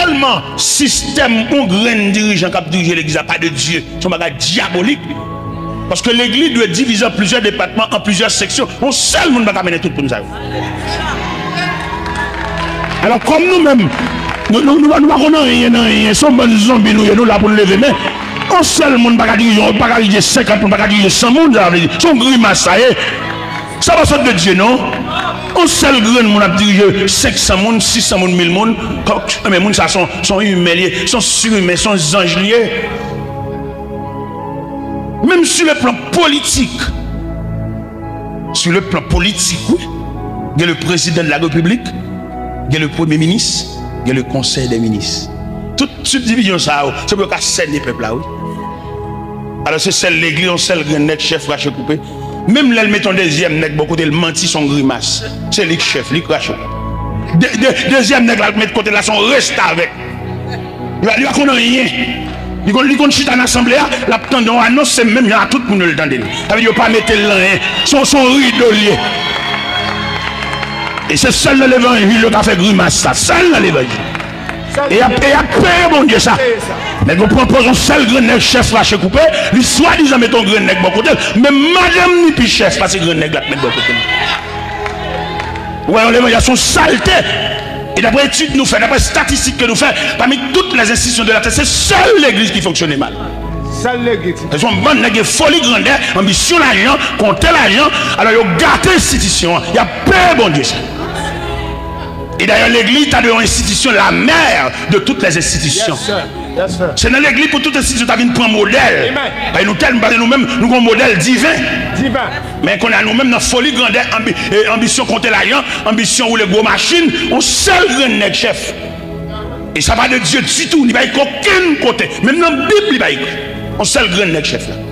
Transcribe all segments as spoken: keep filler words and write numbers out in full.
Sèlman sistèm yon grenn dirijan k ap dirije legliz la pa de Dye, se yon bagay dyabolik. Paske legliz dwe divize an plizyè depatman, an plizyè seksyon. Yon sèl moun pa ka mennen tout moun sa yo. Alò, kòm nou menm, nou, nou, nou, nou pa konn anyen nan anyen, se yon bann zonbi nou ye, nou la pou n leve men. Yon sèl moun pa ka dirije, pa ka dirije senkant moun, pa ka dirije san moun, sa vle di, se yon grimas sa ye. Sa pa sot de Dye, non. Yon sèl grenn moun ap dirije senk san moun, sis san moun, mil moun. Kòk, men moun sa se yon, se yon imen li ye, se yon sirimen, se yon zanj li ye. Menm sur le plan politik, sur le plan politik, wi, gen le prezidan de la repiblik, gen le premye minis, gen le konsèy dè minis. Tout sibdivizyon sa yo, se pou yo ka sène pèp la, wi. Alò, se sèl legliz, yon sèl grenn nèg chèf rache koupe. Menm lè l mete yon dezyèm nèg bò kote l, manti se yon grimas. Se li k chèf, li k rache koupe. De, de, dezyèm nèg la l mete kote l la, se yon restavèk. Li pa, li pa konn anyen. Li konn, li konn chita nan asanble a, l ap tande yon anons, se menm jan a tout moun yo l tande l. Sa vle di yo pa mete l nan anyen. Se yon, se yon rido l ye. E se sèl nan levanjil yo ka fè grimas sa. Sèl nan levanjil. E y ap, e y ap peye Bondye sa. Nèg yo pran pòz yon sèl grenn nèg chèf rache koupe, li swadizan mete yon grenn nèg bò kote l, men madanm ni pi chèf pase grenn nèg la k mete bò kote l. Ou wè, yon levanjil se yon salte. E daprè etid nou fè, daprè estatistik ke nou fè, pami tout les institutions de la terre, se sèl legliz ki fonksyone mal. Sèl legliz. Se yon bann nèg gen foli grandè, anbisyon lajan, konte lajan, alò yo gate enstitisyon an, y ap peye Bondye sa. E dayè, legliz ta dwe yon enstitisyon, la mère de toutes les institutions. Yes, sir. Yes, sir. Se nan legliz pou tout enstitisyon ta vin pran modèl. Amen. Paske nou tèlman, paske nou menm, nou gen yon modèl diven. Diven. Men kounye a nou menm nan foli grandè, anbi-, e, anbisyon konte lajan, anbisyon woule gwo machin, yon sèl grenn nèg chèf. E sa pa de Dye ditou, li pa ekri okenn kote. Menm nan Bib, li pa ekri. Yon sèl grenn nèg chèf la.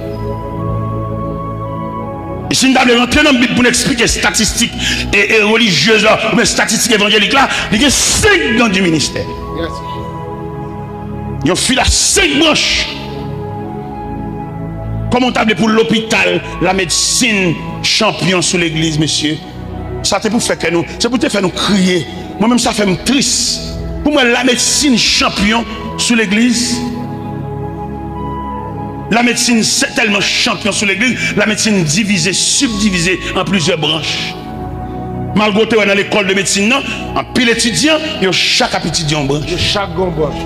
E si n ta vle rantre nan Bib pou n eksplike estatistik e, e relijyez la, oubyen estatistik evanjelik la, li gen senk dan di ministè. Yes. Yon fil a senk branch. Kòman w ta vle pou lopital, lamedsin, chanpyon sou legliz, mesye? Sa te pou fè kè nou, se pou te fè nou kriye. Mwen menm, sa fè m tris. Pou mwen, lamedsin chanpyon sou legliz. Lamedsin se tèlman chanpyon sou legliz, lamedsin divize, sibdivize an plizyè branch. Malgre w te wè nan lekòl de medsin nan, anpil etidyan, yo chak ap etidye yon branch. Yo chak gon branch.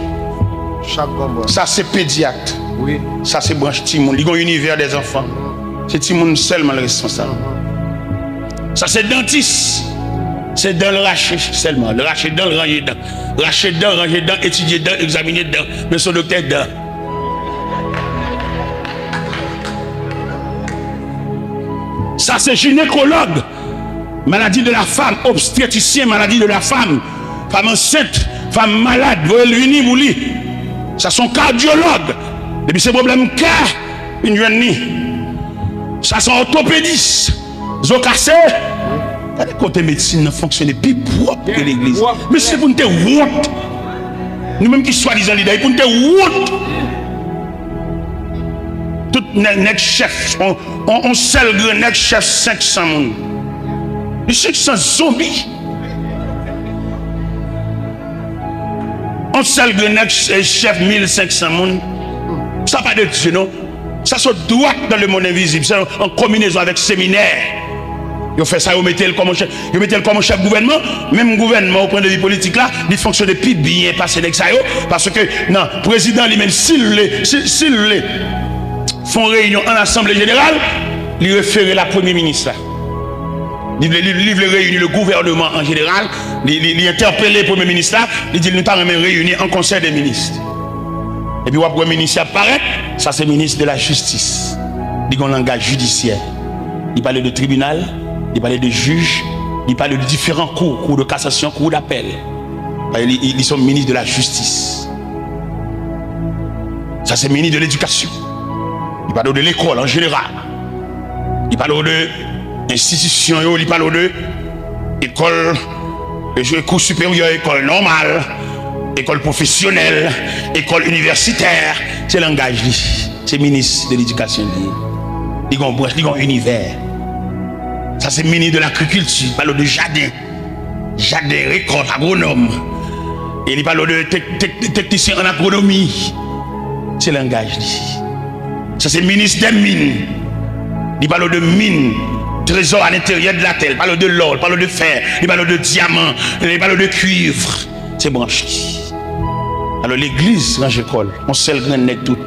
Chak gon branch. Sa se pedyat. Wi. Sa se branch timoun. Li gon univers des enfants. Se timoun sèlman l responsab. Sa se dantis. Se dan l rache sèlman. L rache dan, l ranje dan. Rache dan, ranje dan, etidye dan, egzamine dan. Men se yon doktè dan. Sa se jinekològ. Maladie de la femme, obstétricien, maladie de la femme. Fanm ansent, fanm malad, voye l vini pou li. Sa se yon kadyològ. Depi se pwoblèm kè, vin jwenn li. Sa se yon òtopedis. Zo kase. Gade kote medsin nan fonksyone pi pwòp ke legliz. Pwòp. Men se pou n te wont. Nou menm ki swadizan lidè, pou n te wont. Tout nè-, nèg chèf, on, on, on sèl grenn nèg chèf senk san moun. Li senk san zonbi. On sèl grenn nèg ch-, chèf mil senk san moun. Sa pa de Dye, non. Sa sot dwat nan lemonn envizib. Se an konbinezon avèk seminè. Yo fè sa, yo mete l kòm chèf, yo mete l kòm chèf gouvènman. Menm gouvènman, o pwen de vi politik la, li fonksyone pi byen pase nèg sa yo. Paske, nan, prezidan li menm, si l vle, si, si l vle fè yon reyinyon an asanble jeneral, li refere l a premye minis la. Li vle, li, li vle reyini le gouvènman an jeneral, li, li, li entèpele premye minis la, li di l, nou ta renmen reyini an konsèy de minis. Epi w ap wè minis y ap parèt, sa se minis de la jistis. Li gen yon langaj jidisyè. Li pale de tribinal, li pale de jij, li pale de diferan kou, kou de kasasyon, kou dapèl. Li, li, li se yon minis de la jistis. Sa se minis de ledikasyon. Li pale w de lekòl an jeneral. Li pale w de enstitisyon yo, li pale w de ekòl, e, kou siperyè, ekòl nòmal, ekòl pwofesyonèl, ekòl inivèsitè. Se langaj li. Se minis de ledikasyon li ye. Li gen yon branch, li gen yon inivè. Sa se minis de lagrikilti, li pale w de jaden. Jaden, rekòt, agwonòm. E li pale w de tek- tek- teknisyen an agwonomi. Se langaj li. Sa se minis dè min. Li pale w de min, trésor à l'intérieur de la terre. Li pale w de lò, li pale w de fè, li pale w de dyaman, li pale w de kwiv. Se branch li. Alò legliz ranje kò l. Yon sèl grenn nèg tout.